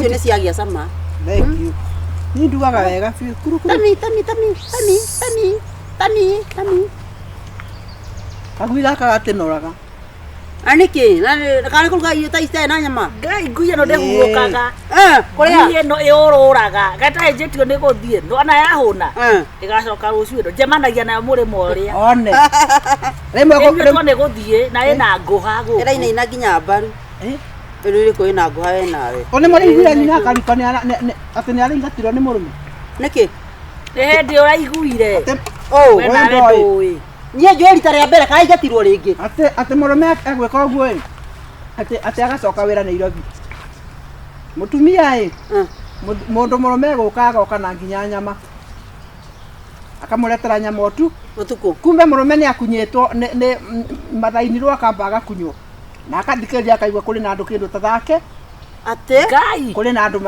Icio nĩ ciagĩa cama. Thank you. Niĩ ndugaga wega biũ. Kuru kuru. Tami tami tami tami tami tami tami. Kagui gaka gatinoraga. Na nĩkĩ? Na kana kũruga irio ta ici na nyama? Ngai ngui ĩno ndĩhurũkaga. Eh, kũrĩa? Ngui ĩno ĩũrũraga. Gataenjĩtio nĩ gũthiĩ. Ndona yahũna. Eh. Ĩgacoka rũciũ ĩno. Njemanagia nayo mũrĩmo ũrĩa. One. Rĩmwe Ĩnyuĩtwo nĩ gũthiĩ na ĩna ngũha gũkũ. Ĩrainaina nginya mbaru. Eh? Rĩu ĩrĩkũ ĩna ngũha we nawe? One mũraiguire nyina akariko nĩ ara- nĩ- nĩ- atĩ nĩ araingatirwo nĩ mũrũme. Nĩkĩ? Nĩ hĩndĩ ũraiguire. Atĩ Oh, We we nawe ndoĩ. ndũĩ. Niĩ njũĩ rita rĩa mbere karaingatirwo rĩngĩ. Atĩ atĩ mũrũme egwĩka ũguo ĩ. Atĩ atĩ agacoka wĩra Nairobi. Mũtumia ĩ. Mũndũ mũrũme egũka agoka na nginya nyama. Akamũretera nyama ũtu. Ũtukũ. Kumbe mũrũme nĩ akunyĩtwo nĩ nĩ mathainirwo akamba agakunywo. Na akathikĩrĩria akaigua kũrĩ na andũ kĩndũ ta thake. Atĩ? Ngai. Kũrĩ na andũ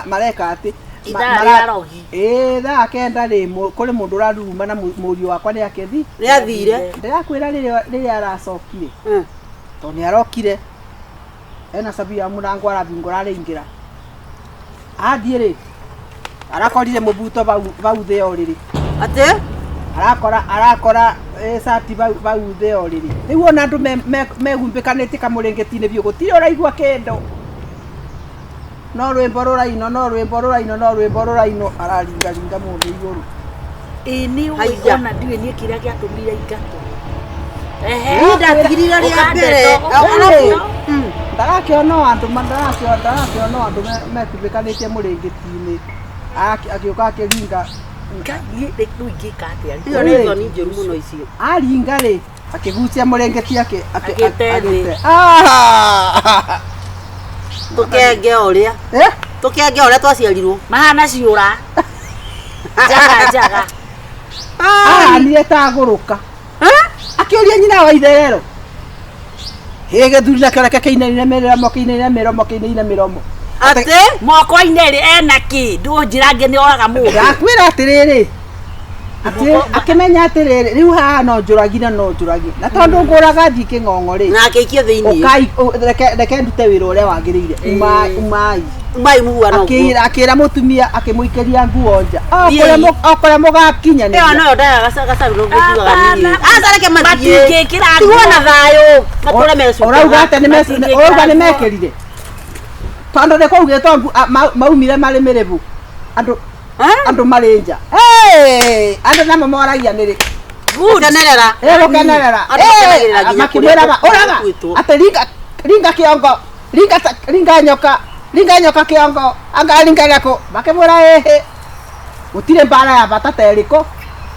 mareka atĩ. Ithaa rĩa rogi. Ĩĩ thaa kenda rĩ kũrĩ mũndũ ũraruruma na mũriũ wakwa nĩ akĩthi. Nĩ athire. Ndĩrakwĩra rĩrĩa rĩrĩa aracokire. Tondũ nĩ arokire. Ena cabi ya mũrango arabingũra araingĩra. Athiĩ rĩ arakorire mũbuto bau bau thĩ ya ũrĩrĩ. Atĩ? Arakora arakora cati bau bau thĩ ya ũrĩrĩ. Rĩu ona andũ mehumbĩkanĩtie kamũrĩngĩti-inĩ biũ gũtirĩ ũraigua kĩndũ. No rwĩmbo rũrainwo no rwĩmbo rũrainwo no rwĩmbo rũrainwo araringaringa mũndũ igũrũ. Ĩĩ nĩ ũĩ Haiya. ona ndiũĩ niĩ kĩrĩa gĩatũmire ingatwo. Ehe. Niĩ ndatigirire rĩa mbere. Ũkandeta, Ndarakĩona o andũ ndarakĩona ndarakĩona o andũ metubĩkanĩtie mũrĩngĩti-inĩ. Agĩũka akĩringa. Ngai niĩ rĩu ingĩka atĩa? Icio nĩ thoni njũru mũno icio. Aringa rĩ akĩgucia mũrĩngĩti Agĩte thĩ. Ah! Tũkenge ũrĩa. Eh? Tũkenge ũrĩa twaciarirwo. Mahana ciũra. Njaga njaga. Ahanire ta agũrũka. Akĩũria nyina wa itherero. Hĩ gĩthuri nakĩo reke kĩinaine mĩromo kĩinaine mĩromo kĩinaine mĩromo. Atĩ? Moko-inĩ rĩ ena kĩ? Ndũnjĩra angĩ nĩ oraga mũndũ. Ndakwĩra atĩrĩrĩ. Atĩ akĩmenya atĩrĩrĩ rĩu haha no njũragi na no njũragi. Na tondũ ngũraga thiĩ kĩng'ong'o rĩ. Na akĩikio thĩinĩ. Ũkai reke reke ndute wĩra ũrĩa wagĩrĩire. Umai umai. Umai mũhuano ũguo. Akĩra akĩra mũtumia akĩmũikĩria nguo nja. O Thiĩi. kũrĩa o kũrĩa mũgakinyanĩria. Ĩyo noyo ndaya gacaru nĩguo njugaga niĩ. Hapana. Aca reke mathiĩ. Matingĩkĩra Tigwo nguo. na thayũ. Matũre mecukaga. Ũrauga atĩa nĩ Matingĩkĩra ũrauga nĩ nguo. mekĩrire? Tondũ nĩ kwaugĩtwo maumire marĩ mĩrĩbu. Andũ andũ marĩ nja. Hey! Andũ namo moragia nĩ rĩ. Gũkenerera. Ĩ gũkenerera. Andũ makenagĩrĩra nginya kũrĩa Makĩmwĩraga ũraga gũkuĩtwo. atĩ ringa ringa kĩongo ringa ringa nyoka ringa nyoka kĩongo anga ringa gĩkũ makĩmwĩra ĩhĩ gũtirĩ mbara ya bata ta ĩrĩkũ.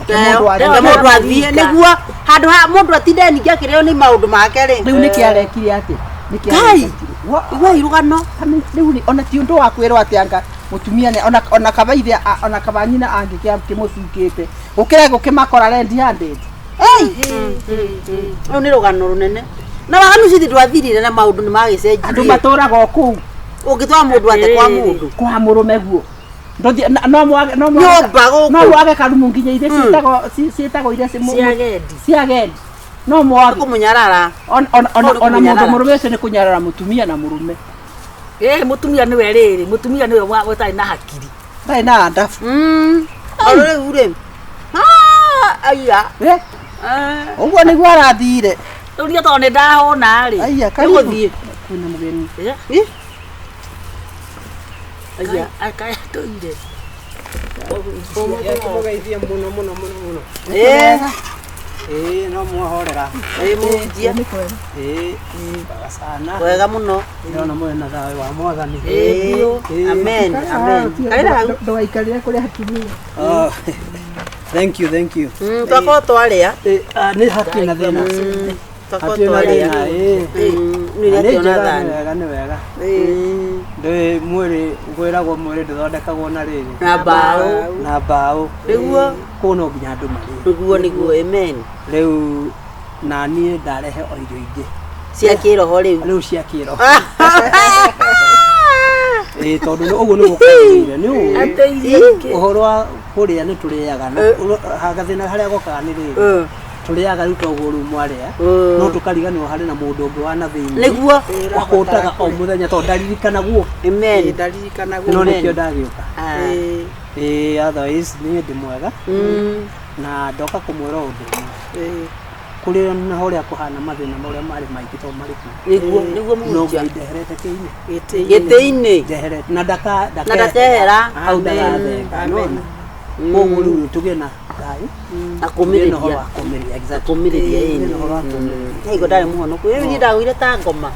Reke mũndũ athiĩ. Reke mũndũ athiĩ nĩguo handũ ha mũndũ atinde ningĩ akĩrĩo nĩ maũndũ make rĩ. Rĩu nĩkĩ arekire atĩa? Nĩkĩ Ngai! arekire? Iguai rũgano. Rĩu rĩ ona ti ũndũ wa kwĩrwo atĩ anga mũtumia nĩ ona ona kaba ithe ona kaba nyina angĩkĩmũcukĩte gũkĩra gũkĩmakora red handed. Rũu nĩ rũgano rũnene. Na waganu cithi ndwathirire na maũndũ nĩ magĩcenjirie. Andũ matũraga o kũu. Ũngĩtwara mũndũ ate kwa mũndũ. Kwa mũrũme guo. Ndũthiĩ no mwage no mwage Nyũmba gũkũ. no mwage karumu nginya iria ciĩtagwo ciĩtagwo iria Cia agendi. cia agendi. No mwage. Kũmũnyarara. Ona ona ona Kũu nĩ ona mũndũ kũmũnyarara. mũrũme ũcio nĩ kũnyarara mũtumia na mũrũme. Ĩ mũtumia nĩwe rĩrĩ, mũtumia nĩwe ũtarĩ na hakiri. Ndarĩ na andabu. Tondũ rĩu rĩ. Ah, aya. Eh? Ũguo nĩguo arathire. Rĩu niĩ tondũ nĩ ndahũna rĩ. Aya karibu. Nĩgũthiĩ. Kwĩna mũgeni. Eh? Aya. Kaĩ atũire. Kĩmũgeithie mũno mũno mũno mũno. Ĩ. Ĩĩ no mwahorera. Ĩ mũhunjia. Ĩĩ wega sana. Wega mũno. Ndĩrona mwĩna thayũ wa Mwathani. Ĩ. Amen. Amen. Karĩra hau. Ndũgaikarĩre kũrĩa atumia. Oh, thank you, thank you. Twakorwo twarĩa. Nĩ hatirĩ na thĩna. Twakorwo Hatirĩ na twarĩa. thĩna, ĩĩ. Nĩ Na nĩ akĩona njega, nĩ thani. wega, nĩ wega. Ndũĩ mwĩrĩ ngwĩragwo mwĩrĩ ndũthondekagwo na rĩrĩ. Na mbaũ. Na mbaũ. Nĩguo. Kũu no nginya andũ marĩe. Nĩguo nĩguo. Amen. Rĩu na niĩ ndarehe o irio ingĩ. Cia kĩroho rĩu. Rĩu cia kĩroho. Ĩĩ tondũ ũguo nĩguo kwagĩrĩire nĩ ũĩ. Atĩ irio ingĩ. Ũhoro wa kũrĩa nĩ tũrĩaga na gathĩna harĩa gokaga nĩ rĩrĩ. Tũrĩaga rĩu toguo rĩu mwarĩa. Mm. No tũkariganĩrwo harĩ na mũndũ ũngĩ wa na thĩinĩ. Nĩguo. Wakũtaga o mũthenya tondũ ndaririkanagwo. Amen. Ndaririkanagwo. No nĩkĩo ndagĩũka. Ah. Ĩĩ, Ĩĩ otherwise niĩ ndĩ mwega Mm. na ndoka kũmwĩra ũndũ ũmwe. ĩĩ. Kũrĩ na ũrĩa kũhana mathĩna marĩa marĩ maingĩ tondũ marĩ kuo. Nĩguo, nĩguo No mũhunjia. Ngai ndeherete kĩinĩ. Gĩtĩ-inĩ. Gĩtĩ-inĩ. Ndeherete na ndaka Na ndakehera. Hau ndagathenga. Amen. Nĩwona? Koguo rĩu tũgĩe na thayũ. Na Tũgĩe na ũhoro kũmĩrĩria. wa kũmĩrĩria. Exactly. Kũmĩrĩria Tũgĩe ĩni. na ũhoro wa kũmĩrĩria. Nĩguo ndarĩ mũhonoku. Rĩu niĩ ndagũire ta ngoma.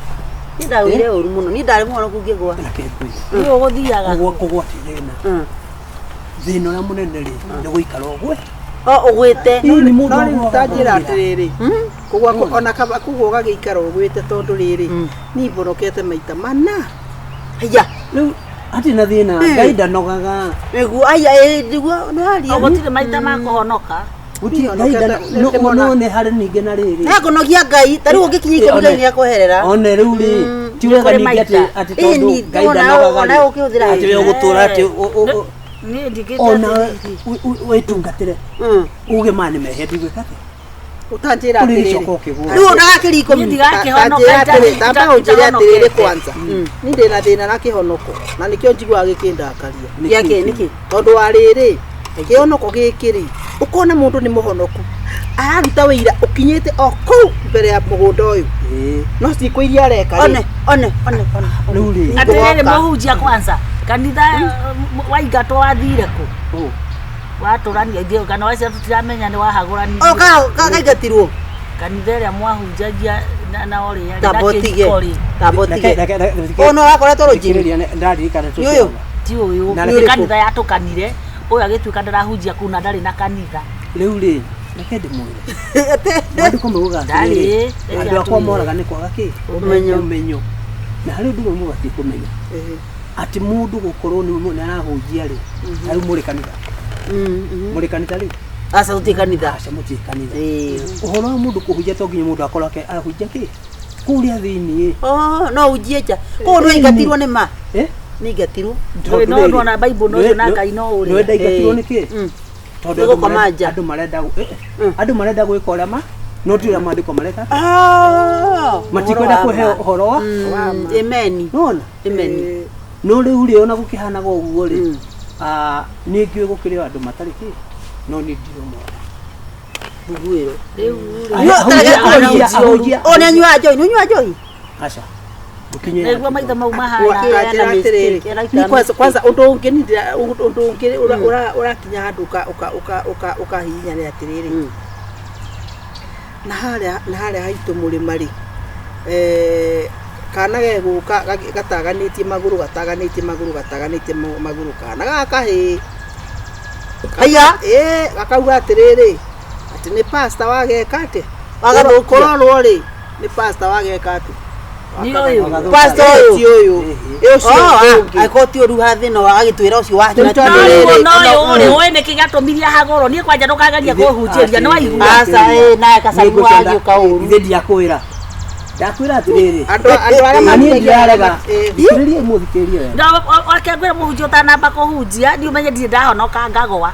Niĩ ndagũire ũru mũno. Niĩ ndarĩ mũhonoku ngĩgwa. Reke ngwĩre. Rĩu ũgũthiaga Kũgwa kũgwa ti thĩna. Mm. Thĩna ũrĩa mũnene rĩ nĩ gũikara ũgwe. O ũgwĩte. Ĩĩ nĩ mũndũ No rĩu agũaga ta njĩra agokĩra. atĩrĩrĩ, kũgwa ona kaba kũgwa ũgagĩikara ũgwĩte tondũ rĩrĩ, niĩ mbonokete maita mana. Haiya. Rĩu hatirĩ na thĩna. Ngai ndanogaga. Nĩguo haiya ĩĩ nĩguo nĩwaria. gũtirĩ maita ma kũhonoka. Gũtirĩ Ngai Honokete- ndano- no no nĩ harĩ ningĩ na rĩrĩ. Nĩakũnogia Ngai. Ta rĩu ũngĩkinya ikũmi Ngai nĩakweherera. One rĩu rĩ ti wega Nĩ kũrĩ ningĩ atĩ maita. atĩ Ĩĩ, tondũ ni- Ngai ona- ndanogaga ona rĩ, ũkĩhũthĩra atĩ we ũgũtũra atĩ Niĩ ndigĩte ona atĩrĩrĩ. wĩtungatĩre Mm. uge ma nĩ mehia ndigwĩka atĩa Ũtanjĩra Kũrĩ atĩrĩrĩ. gĩcoka ũkĩgũa. Rĩu ũnagakĩria ikũmi. Niĩ ndigakĩhonoka Tanjĩra atĩrĩ, tamba ũnjĩre atĩrĩrĩ itahonokete. kwanza. Niĩ ndĩna thĩna na kĩhonoko na nĩkĩo njiguaga gĩkĩndakaria. Gĩakĩ nĩkĩ? Tondũ wa rĩrĩ, kĩhonoko gĩkĩ rĩ, ũkona mũndũ nĩ mũhonoku araruta wĩira ũkinyĩte o kũu mbere ya mũgũnda ũyũ Ĩĩ. no ciĩko iria areka rĩ, One one one one. Rĩu rĩ Atĩrĩrĩ Ngũgoka. mũhunjia kwanza kanitha waingatwo wathire kũ ũ, watũrania ithuĩ kana wacia tũtiramenya nĩ O wahagũranirie ka kaingatirwo. kanitha ĩrĩa mwahunjagia na ũrĩa Tambotige. rĩ Tambotige. Reke- reke- reke- Ũyũ no wakoretwo rũnjinĩ. thikĩrĩria, ndaririkana Nĩ ũyũ? ti ũyũ Na nĩ reke- kanitha yatũkanire ũyũ agĩtuĩka ndarahunjia kũu na ndarĩ na kanitha Rĩu rĩ reke ndĩmwĩre maandĩko maugaga Ndarĩ, atĩrĩrĩ reke andũ akwa atwĩre. moraga nĩ kwaga kĩ Ũmenyo. ũmenyo na harĩ ũndũ ũmwe mũbatiĩ kũmenya Ĩĩ. atĩ mũndũ gũkorwo nĩ arahunjia rĩ ta rĩu mũrĩ kanitha mũrĩ kanitha rĩu Aca tũtirĩ kanitha. aca mũtirĩ kanitha Ĩĩ. ũhoro wa mũndũ kũhunjia to nginya mũndũ akorwo arahunjia kĩ kũrĩa thĩiniĩ Oh, no unjie nja. Koguo nĩ waingatirwo nĩ ma. Eh? Nĩ ingatirwo. Ndũĩ, no ndona Bible no ũcio na Ngai no ũrĩa. nĩ ndaingatirwo Ĩĩ. nĩ kĩ Mm. tondũ Nĩ andũ gũkoma nja. andũ marenda andũ marenda gwĩka ũrĩa ma no ti ũrĩa maandĩko mareka Ah. matikwenda kũheo ũhoro wa Amen. nona Amen. no rĩu rĩ ona gũkĩhanaga ũguo rĩ Mm. nĩ ngĩũĩ gũkĩrĩ o andũ matarĩ kĩ no niĩ ndirĩ ũmwe wao. Mbuguĩro. Rĩu Ahunjia- ahunjia- ahunjia- O nĩ anyuaga njohi, nĩ ũnyuaga njohi? aca ndũkinye nĩguo maitho mau mahana Wa- Tanjĩra Ena atĩrĩrĩ, mistake, ena niĩ kwanza mistake. kwanza ũndũ ũngĩ niĩ ũndũ ũngĩ ũrakinya handũ ũkahihinya nĩ atĩrĩrĩ Mm. na harĩa na harĩa haitũ mũrĩma rĩ kana gegũka gataganĩtie magũrũ gataganĩtie magũrũ gataganĩtie magũrũ kana gaka kahĩĩ Haiya. ĩĩ gakauga atĩrĩrĩ atĩ nĩ pastor wageka atĩ Wagathũkia. kũrorwo rĩ nĩ pastor wageka atĩ Nĩ ũyũ. Pastor ũyũ. ti ũyũ Ĩ ũcio ũngĩ. Angĩkorwo ti ũru ha thĩna agĩtwĩra ũcio wa Rĩu tondũ no rĩrĩ, rĩu no ũyũ rĩ ũĩ nĩkĩ gĩatũmirie hagũrwo niĩ kwanja ndũkageria kũhunjĩria nĩ waigua Aca ĩ naye kacaimu wagĩũka ũru. ithe ndiakwĩra ndakwĩra atĩrĩrĩ andũ andũ arĩa na niĩ mahunjagia ndirarega ĩ, thikĩrĩria mũthikĩrĩrie wega Reke ngwĩre mũhunjia ũtanamba kũhunjia niĩ ũmenye ndirĩ ndahonoka ngagwa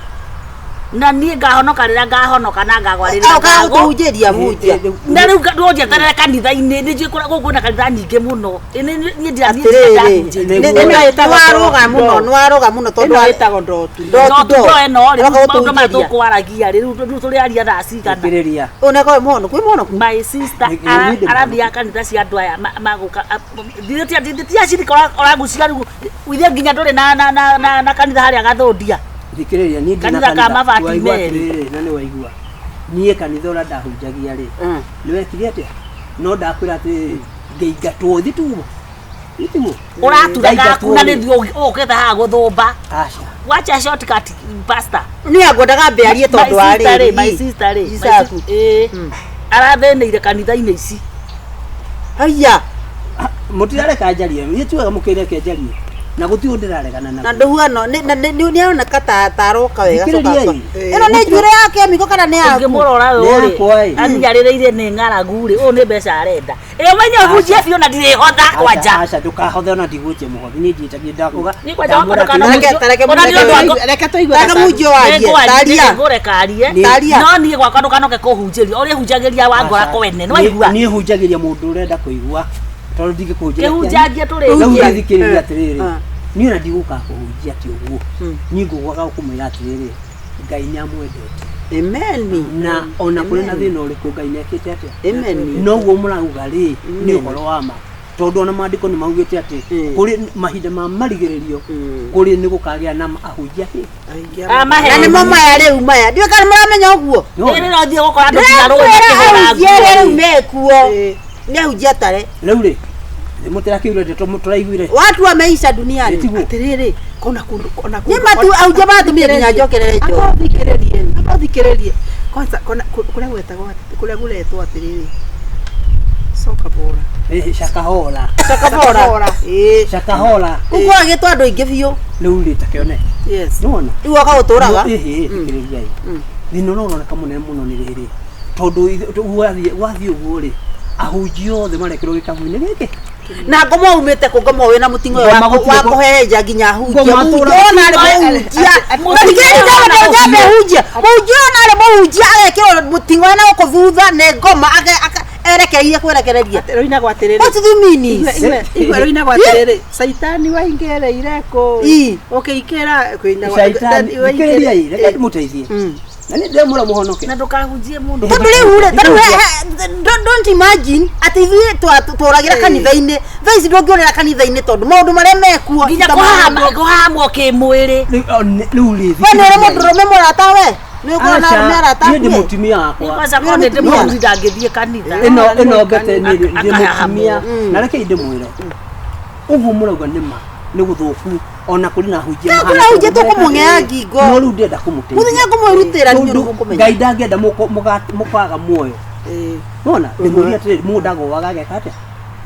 na niĩ ngahonoka rĩrĩa ngahonoka na ngagwa rĩrĩa Okaga ngagwa gũtũhunjĩria mũhunjia. na rĩu ndũnjeterere kanitha-inĩ nĩ njũĩ gũkũ kwĩna kanitha nyingĩ mũno Ĩ, niĩ Atĩrĩrĩ, ndirahunjĩria nĩ nĩwaroga mũno, nĩwaroga mũno tondũ ĩno ĩtagwo ndotu Ndotu no ndo. tundo ĩno rĩ Ũroka maũndũ maya gũtũhunjĩria. tũkwaragia rĩ rĩu tũrĩaria thaa cigana thikĩrĩria Ũyũ nĩ akorwo wĩ mũhonoku, wĩ mũhonoku. my sister Nĩ- nĩ- arathiaga kanitha cia andũ aya magũka ti acirika ũragucia rĩu ithe nginya ndũrĩ na kanitha harĩa gathũndia thikĩrĩria niĩ ndina Kanitha ka mabati Waigua merĩ. atĩrĩrĩ, na nĩ waigua niĩ kanitha ũrĩa ndahunjagia rĩ Mm. nĩ wekire atĩa no ndakwĩra atĩrĩrĩ ngĩingatwo thi tiguo Thi tiguo ũratura gaku na Ndaingatwo rĩ. nĩthiĩ ũkĩte haha gũthũmba aca wacha shortcut pastor Niĩ angwendaga mbe arie tondũ wa My sister rĩ, rĩrĩ. my sister rĩ, my Isaku. ĩĩ arathĩnĩire kanitha-inĩ ici Haiya. Mũtirareka njarie niĩ ti wega mũkĩreke njarie Na gũtirĩ ũndũ ndĩraregana Na naguo. ndũhuano nĩ aroneka ta taroka wega coka. Thikĩrĩriai. Ĩno nĩ njuĩrĩ yake miko kana nĩ yaku? Ũngĩmũrora Nĩ ũyũ yakwa, rĩ ĩ. aniarĩrĩire nĩ ng'aragu rĩ, ũyũ nĩ mbeca arenda. Ĩ ũmenye ũhunjie biũ na ndirĩhotha kwanja. Aca ndũkahothe ona ndigwĩtie mũhothi niĩ ndiĩtagia ndakuga. Niĩ kwanja wakwa ndamwĩra ndũkana- atĩrĩrĩ, Reke- tareke Ona nĩ ũndũ wa ngo- Reke tũigue Reke gacangu. mũhunjia warie. Taria. Ngũreka arie. Taria. No niĩ gwakwa ndũkanoke kũhunjĩria ũrĩa hunjagĩria wangora aca, kwene nĩ waigua. Niĩ hunjagĩria mũndũ ũrenda kũigua tondũ ndingĩkũhunjĩria. Kĩhunjangie tũrĩ. Rĩu Hunjia. thikĩrĩria atĩrĩrĩ. Ah. Niĩ ona ndigũka kũhunjia ti ũguo. Niĩ ngũgũka kũmwĩra atĩrĩrĩ, Ngai nĩ amwendete. Amen. Na ona kũrĩ na thĩna ũrĩkũ Ngai nĩ ekĩte atĩa? Amen. Noguo mũrauga rĩ nĩ ũhoro wa ma tondũ ona maandĩko nĩ maugĩte atĩ Mm. kũrĩ mahinda ma marigĩrĩrio Mm. kũrĩ nĩ gũkagĩa na ahunjia kĩ Aingĩ Ah, a- mahe. Na nĩmo maya rĩu maya. Ndiũĩ kana mũramenya ũguo. Ĩ rĩrĩa ũthiĩ gũkora andũ nginya rũĩ Ndĩrakwĩra makĩhũra ahunjia arĩa rĩu nguo. mekuo. Ĩ. Nĩ ahunjia tare. rĩu rĩ mũtirakĩigua ndeto tũraiguire Watu wameisha duniani. Ĩtiguo. Atĩrĩrĩ, kona kũndũ kona Nĩ matu ahunjia maratũmire nginya njokerere njohi. Amba ũthikĩrĩrie, amba ũthikĩrĩrie. Kwanza kona kũrĩa gwetagwo kũrĩa gũretwo atĩrĩrĩ. Soka bora. Eh, shakahola Shakabora. Ĩ. shakahola Kũu kwaragĩtwo andũ aingĩ biũ. rĩu rĩ takĩone Yes. nĩwona Rĩu woka gũtũraga. ĩhĩ thikĩrĩriai thĩna ũrĩa ũroneka mũnene mũno nĩ rĩrĩ tondũ wathiĩ ũguo rĩ ahunjia othe marekĩrwo gĩkabu-inĩ gĩkĩ Na ngoma umĩte kũ ngoma wĩna mũting'o ũyũ Ngoma gũtirĩ wa kũ- kũhehenja nginya ahunjia. Ngoma Mũhunjia tũra- ona arĩ mũhunjia. Mũhunjia Thikĩrĩria ona ndamba nyambe hunjia. Mũhunjia ona arĩ mũhunjia agekĩrwo mũting'o na gũkũ thutha nĩ ngoma erekeire kwerekereria. Rũinagwo atĩrĩrĩ. What do you mean? Igwe rũinagwo atĩrĩrĩ. Caitani waingereire kũ? Ĩ. Ũkĩikĩra kũinagwo. Shaitani thikĩrĩriai reke ndĩmũteithie Mm. na nĩ ndĩramwĩra mũhonoke Na ndũkahunjie mũno. Tondũ rĩu rĩ, tondũ don't imagine atĩ ithuĩ tũragĩra kanitha-inĩ. Thaa ici ndũngĩũrĩra kanitha-inĩ tondũ maũndũ marĩa mekuo Nginya ti ta maũndũ. kũhahamwo kĩmwĩrĩ. rĩu o, rĩu rĩ We nĩ ũrĩ mũndũrũme mũrata we? Nĩ ũkoragwo na arũme arata niĩ ndĩ akuĩ? mũtumia Niĩ wakwa kwanza korwo nĩ ndĩ mũthuri ndangĩthiĩ kanitha. ĩno ĩno mbete niĩ ndĩ Akahahamwo. mũtumia na reke ndĩmwĩre ũguo mũrauga nĩ ma nĩ gũthũku ona kũrĩ na ahunjia Na mahana kũrĩ ahunjia ũguo mareka. tũkũmũng'ea ngingo. No rĩu ndĩrenda kũmũteithia Mũthenya ngũmwĩrutĩra nĩ Tondũ mũkũmenya. Ngai ndangĩenda mũkaga muoyo nona ndĩmũrie atĩrĩrĩ mũndũ agũaga ageka atĩa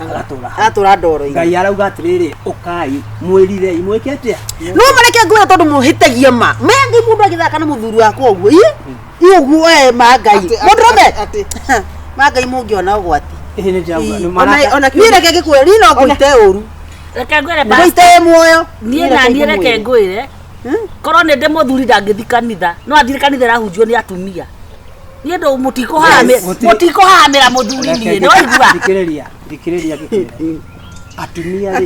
agatũra hau. Aratũra ndoro-inĩ. Ngai arauga atĩrĩrĩ ũkai mwĩrirei mwĩke atĩa No mareke ngwĩra tondũ mũhĩtagia ma. Mengi mũndũ agĩthaka na mũthuri wakwa ũguo. Ĩ? Ĩ ũguo we ma Ngai. Mũndũrũme. Ma Ngai mũngĩona ũgwati. Ĩhĩ, nĩ ndĩrauga, nĩ Ona maraka- ona Niĩ reke ngĩkwĩre niĩ no ngũite ũru. Reke ngwĩre pastor. Ngũite muoyo. Niĩ na niĩ reke ngwĩre korwo nĩ ndĩ mũthuri ndangĩthiĩ kanitha no athiĩ kanitha ĩrahunjio nĩ atumia niĩ ndũ Gũtirĩ- mũtikũhahamĩra mũthuri Reke niĩ nĩ waigua thikĩrĩria thikĩrĩria ngĩkwĩre atumia rĩ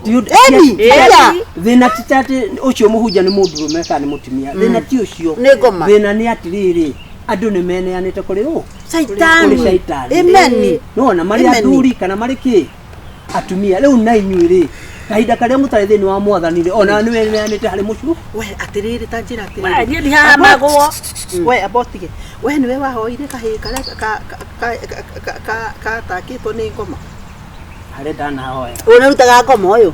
ti ũndũ- Eni, ti- aya. thĩna ti ta atĩ ũcio mũhunjia nĩ mũndũrũme kana nĩ mũtumia thĩna ti ũcio Nĩ ngoma. thĩna nĩ atĩrĩrĩ andũ nĩ meneanĩte kũrĩ ũ Caitani. Kũrĩ caitani. Amen. nona marĩ Amen. athuri kana marĩ kĩ atumia rĩu na inyuĩ rĩ kahinda karĩa mũtarĩ thĩinĩ wa mwathani rĩ ona nĩ weneanĩte harĩ mũcu We atĩrĩrĩ ta njĩra We, atĩrĩrĩ. niĩ ndihahamagwo We amba ũtige. We nĩwe wahoire kahĩĩ karĩa katakĩtwo nĩ ngoma. harĩa ndanahoya Ũyũ nĩarutaga ngoma ũyũ.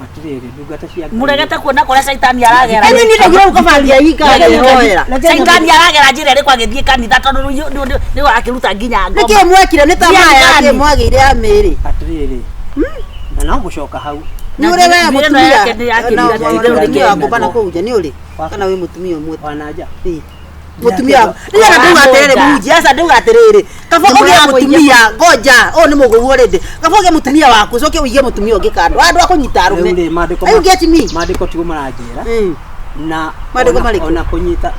atĩrĩrĩ ndungata cia Ngai. mũregete kuona kũrĩa caitani aragera Eni niĩ ndaugire ũkabangia hinga ngĩhoera. caitani aragera njĩra ĩrĩkũ agĩthiĩ kanitha tondũ rĩu nĩ wakĩruta nginya ngoma Nĩkĩ mwekire nĩ ta Thiĩ maya thani. kĩ mwagĩire ya mĩĩrĩ. atĩrĩrĩ na no gũcoka hau Nĩ ũrĩ we Njuĩrĩ ĩno mũtumia. yake nĩ ya Na kĩrira, njuĩrĩ mũtumia nĩ waku kana naguo. kũhunjia nĩ ũrĩ? Kana wĩ mũtumia ũmwe? wananja Ĩ. Mũtumia waku. Nĩ ndauga atĩrĩrĩ mũhunjia aca ndauga atĩrĩrĩ. Kaba ũgĩe mũtumia ngoja ũyũ nĩ mũgũru already. Kaba ũgĩe mũtumia waku ũcoke ũige mũtumia ũngĩ kando. Andũ a kũnyita arũme. Rĩu rĩ, maandĩko Are you get me? maandĩko tiguo maranjĩra Mm. na Maandĩko marĩkũ? ona kũnyita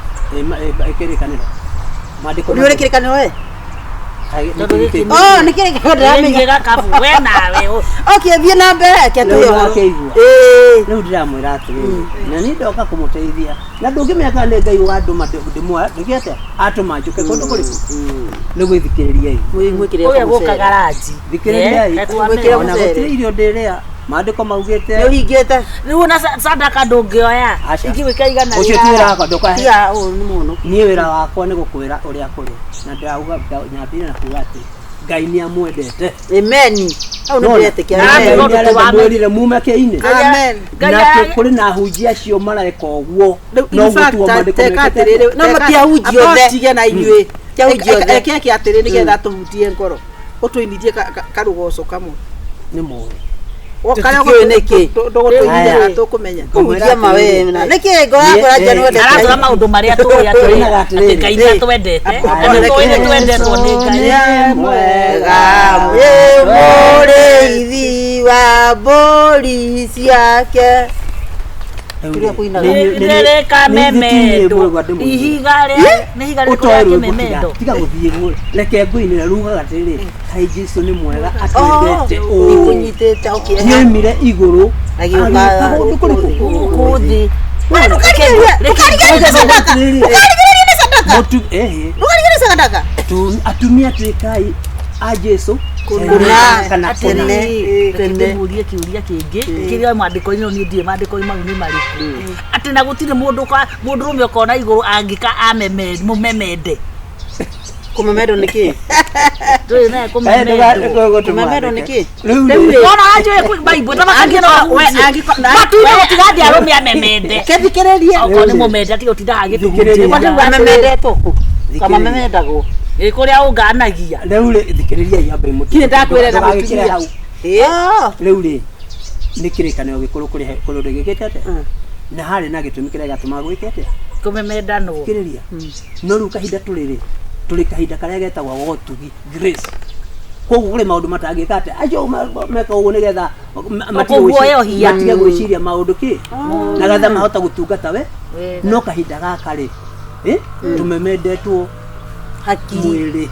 kĩrĩkanĩro maandĩko Nĩ ũrĩ kĩrĩkanĩro we? Tondũ gĩkĩ nĩ- Oh, nĩ kĩrĩkanĩro ndĩramenya. Nĩ gakabu we nawe Okay, thiĩ na mbere reke Rĩu tũhe ũhoro. wakĩigua. Ĩĩ. rĩu ndĩramwĩra atĩrĩrĩ na niĩ ndoka kũmũteithia na ndũngĩmenya kana nĩ ngai wandũma ndĩmwa ndĩgĩte atũma njũke kũndũ kũrĩkũ nĩ gwĩthikĩrĩriai Mwĩkĩre ũyũ kamũcere. gũkaga ranji thikĩrĩriai Mwĩkĩre ona mũcere. gũtirĩ irio ndĩrĩa maandĩko maugĩte Nĩ ũhingĩte. rĩu ona sadaka ndũngĩoya Aca. ingĩgwĩka igana ũcio ti wĩra wakwa ndũkahe Tiga ũyũ nĩ mũno. niĩ wĩra wakwa nĩ gũkwĩra ũrĩa kũrĩ na ndĩrauga nyambĩrĩria na kuga atĩ ngai nĩ amwendete Amen. Hau nĩ ndĩretĩkia. Ngai Amen. Amen. nĩ arenda mwĩrire mume kĩinĩ Amen. Ngai na atĩ ara- kũrĩ na ahunjia acio mareka ũguo Rĩu, in no fact, guo maandĩko teka mekĩte atĩrĩrĩ, No teka- matiahunjia amba othe. ũtige na inyuĩ Tiahunjia othe. Eke eke atĩrĩ nĩgetha tũhutie ngoro ũtũinithie karũgoco kamwe nĩ moĩ Tũtikĩũĩ nĩkĩ. Ndũgũtũigithia tũkũmenya. Kũhunjia mawe na nĩkĩ ngoro yakwa ĩranjia nĩ wendete Aratwĩra maũndũ marĩa tũĩ atĩ Tũinaga atĩ atĩrĩrĩ. Ngai nĩ atwendete na nĩ tũĩ nĩ twendetwo nĩ Ngai. Nĩ mwega wĩ mũrĩithi wa mbũri ciake. Kĩrĩa kũinaga. Rĩrĩkamemendo ihiga rĩa nĩ ihiga rĩrĩkũ ũtoe rĩa rwĩmbo tiga kĩmemendo tiga gũthiĩ guo reke ngũinĩre rugaga atĩrĩrĩ kaĩ Jesũ nĩ mwega atwendete ũũ Ikũnyitĩte okay. nĩoimire igũrũ Agĩũka agĩũka kũndũ kũrĩkũ gũkũ thĩ. Ndũkarigĩrĩrie ndũkarigĩrĩrie sadaka. Ndũkarigĩrĩrie nĩ sadaka. Mũtu- ehe Ndũkarigĩrĩrie sadaka. Atumia tuĩkai a Jesũ Kũna. kana kũna Atĩrĩ, reke Tene. ndĩmũrie kĩũria kĩngĩ kĩrĩa mwandĩko-inĩ no niĩ ndiũĩ maandĩko-inĩ mau nĩ marĩkũ atĩ na gũtirĩ mũndũ mũndũrũme ũkona igũrũ angĩka mũmemende Kũmemendwo nĩ kĩ? ndũĩ naye kũmemendwo Kũmemendwo nĩ kĩ? Rĩu rĩ Wona wanjũĩ kwĩ Bible tamakangie no matuire gũtigathiĩ arũme amemende Kethikĩrĩrie. okorwo nĩ mũmende atiga gũtinda Thikĩrĩria. agĩtũhunjia Mamemendetwo kũ? Kamamemendagwo. ĩ kũrĩa ũnganagia rĩu rĩ thikĩrĩriai ambe mũtu Kinya ndakwĩra na Ndũgagĩkĩre mũtumia. hau Ĩĩ. rĩu rĩ nĩ kĩrĩkanĩro gĩkũrũ kũrĩ kũrĩ ũndũ gĩkĩte atĩa na harĩ na gĩtũmi kĩrĩa gĩatũmaga gwĩke atĩa kũmemendanwo thikĩrĩria no rĩu kahinda tũrĩ rĩ tũrĩ kahinda karĩa getagwo gotugi grace koguo kũrĩ maũndũ matangĩka atĩa acio meka ũguo nĩgetha matige Kũguoyohia. matige gwĩciria maũndũ kĩ na getha mahota gũtungata we Wega. no kahinda gaka rĩ tũmemendetwo Hakiri. mwĩrĩ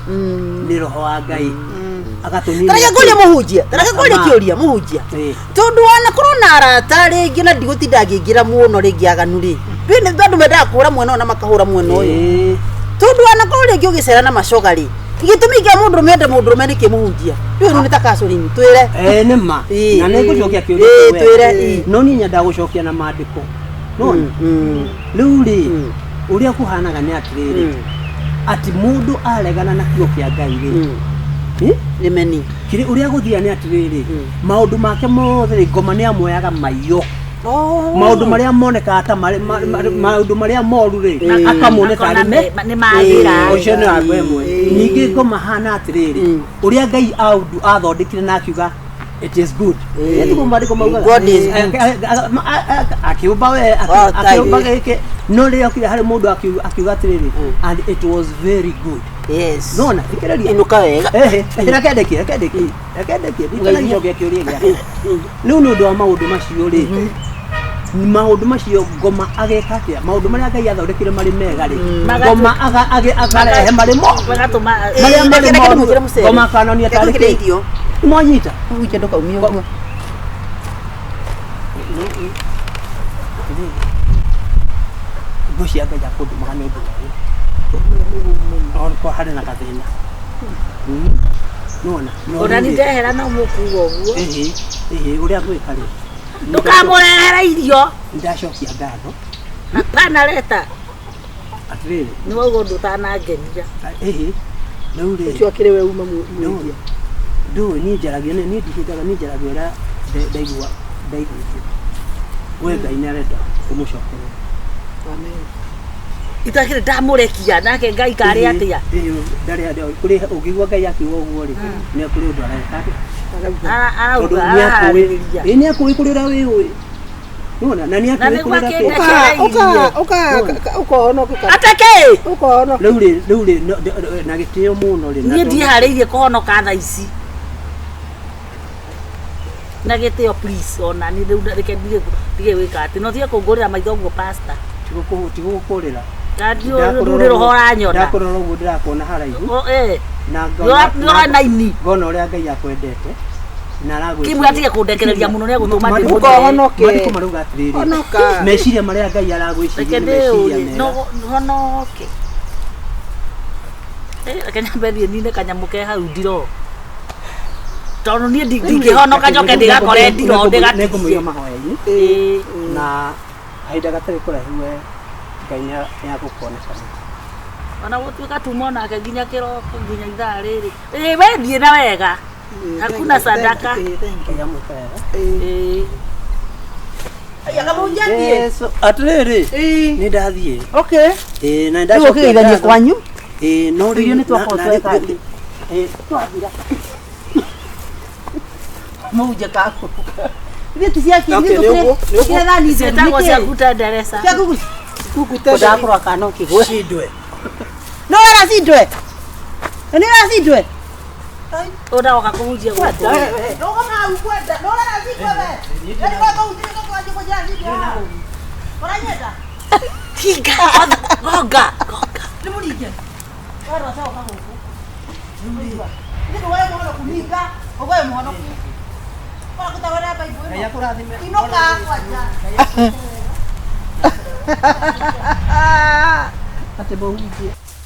nĩ roho wa Ngai agatũnina Tareke ngũrie mũhunjia. Tareke ngũrie Ama. kĩũria mũhunjia. Ĩĩ. Tondũ wanakorwo na arata rĩngĩ na ndigũtinda ngĩingĩra mũno rĩngĩ aganu rĩ. Kwĩ andũ mendaga kũhũra mwena ũyũ na makahũra mwena ũyũ. Ĩĩ. Tondũ wanakorwo rĩngĩ ũgĩcera na macoga rĩ. Gĩtũmi kĩa mũndũrũme ende mũndũrũme nĩkĩ mũhunjia? Rĩu rĩu nĩ ta counseling twĩre. Eh, nĩ ma Ĩĩ. na nĩ ngũcokia kĩũria Ĩĩ, kĩu wega. twĩre, ĩĩ. no niĩ nyendaga gũcokia na maandĩko nona rĩu rĩ ũrĩa kũhanaga nĩ atĩrĩrĩ atĩ mũndũ aregana na kiugo kĩa Ngai rĩ ĩ? Nĩ meni. kĩrĩ ũrĩa gũthiaga nĩ atĩrĩrĩ maũndũ make mothe rĩ ngoma nĩ amoyaga maiyo maũndũ marĩa monekaga ta marĩ maũndũ marĩa moru rĩ akamone Akona tarĩ me nĩ magĩra ũcio nĩ wa ĩmwe ningĩ ngoma hana atĩrĩrĩ ũrĩa Ngai athondekire na akiuga it is good tiguo maandĩko maugaga God is Eh, akiũmba we Oh, akiũmba thank gĩkĩ no rĩrĩa okire harĩ mũndũ akiuga atĩrĩrĩ and it was very good Yes. nona thikĩrĩria Inũka wega. Ehe, reke ndĩkie reke ndĩkie reke ndĩkie nditanagicokia kĩũria gĩake rĩu nĩ ũndũ wa maũndũ macio rĩ maũndũ macio ngoma ageka atĩa maũndũ marĩa Ngai athondekire marĩ mega rĩ ngoma akarehe marĩ mo magatũma marĩa marĩ Reke moru ndĩmwĩkĩre mũcere. ngoma akanania Reke tarĩ ngwĩkĩre kĩ irio. mwanyita Mũhunjia ndũkaumie ũguo. ngũ cia Ngai akũndũmaga nĩ ũndũ ũyũ okorwo harĩ na gathĩna nona ona ni ndehera no mũkuga ũguo ĩhĩ ĩhĩ ũrĩa ngwĩka rĩ ndũkamũrehere irio ndacokia ngatho hapana leta atĩrĩrĩ nĩ wauga ũndũ ũtanangenia ĩhĩ rĩu rĩ Ũcio akĩrĩ we uma mwendia. ndũĩ niĩ njaragia niĩ ndihĩngaga niĩ njaragia ũrĩa ndaigua ndaiguithio we Ngai nĩ arenda kũmũcokerera Amen. itakĩrĩ ndamũrekia nake Ngai karĩ atĩa Ĩhĩ, ndarĩ atĩa kũrĩ ũngĩigua Ngai akiuga ũguo rĩ nĩ kũrĩ ũndũ areka atĩa Arauga. tondũ arauga nĩ akũĩ araharĩrĩria ĩ nĩ akũĩ kũrĩ ũrĩa wĩũĩ nĩwona na nĩ Na akũĩ nĩguo kũrĩ ũrĩa akĩenda kĩ- Ũka ũka ũka ũkahonoka. atake Ũkahonoka. rĩu rĩ rĩu rĩ na gĩtĩo mũno rĩ na niĩ tondũ- ndiharĩirie kũhonoka thaa ici na gĩtĩo please ona niĩ rĩu reke ndige gwĩka atĩ no tige kũngũrĩra maitho ũguo pastor tigũkũrĩra rĩu nĩ roho ũranyona ndakũrora ũguo ndĩrakuona haraihu O, eh. na Nĩ ũrona ini ngona ũrĩa Ngai akwendete na aragwĩciria kimwe atige kũndekereria mũno nĩ egũtũma ndĩmũthee. Ũkahonoke. Maandĩko marauga atĩrĩrĩ Honoka. meciria marĩa Ngai aragwĩciria reke nĩ meciria ndĩũrie mega no honoke Eh, reke nyambe thiĩ nine kanyamũ ke hau ndiro tondũ niĩ ndingĩhonoka njoke ndĩgakore ndiro nĩngũmũiga ndĩgatigie mahoya-inĩ Ĩĩ. na kahinda gatarĩ kũraihu we Ngai nĩ agũkuonekana ona gũtuĩka tuma onake nginya kĩroko nginya ithaa rĩrĩ ĩĩ we thiĩ na wega hakuna sadaka Ngai amwĩka wega Ĩĩ. Yesu atĩrĩrĩ nĩ ndathiĩ Okay. ĩĩ na Rĩu nĩndacokia ũkĩgeithania ngatho. kwanyu. Ĩĩ no rĩu Irio nĩ twakorwo na- na- tweka atĩ. ĩĩ Mũhunjia kaku. Ithuĩ ti cia kĩ- Okay, ithuĩ nĩ ũguo, nĩ ũguo. tũkĩrĩ thani theru, Ciĩtagwo nĩkĩ? cia kutenderesa. Cia kuku- Kukutenda Ndakũrora kana no kĩgwe. shindwe. No wera cindwe. Nĩ wera cindwe. Ũragoka kũhunjia gũkũ. Rũgama hau kwenda. No wera cindwe we. Yaani kwa kũhunjia nĩ kwanjia kũnjĩra cindwe haha. Ũranyenda? Hinga, gonga, gonga. Nĩ mũringe. Werwo coka gũkũ. Nĩ ndũgoe mũhonoku hinga, ũgoe mũhonoku. Ora kũtawara Bible Ngai ĩno. akũrathime. Inũka kwanja. Atĩ mũhunjie.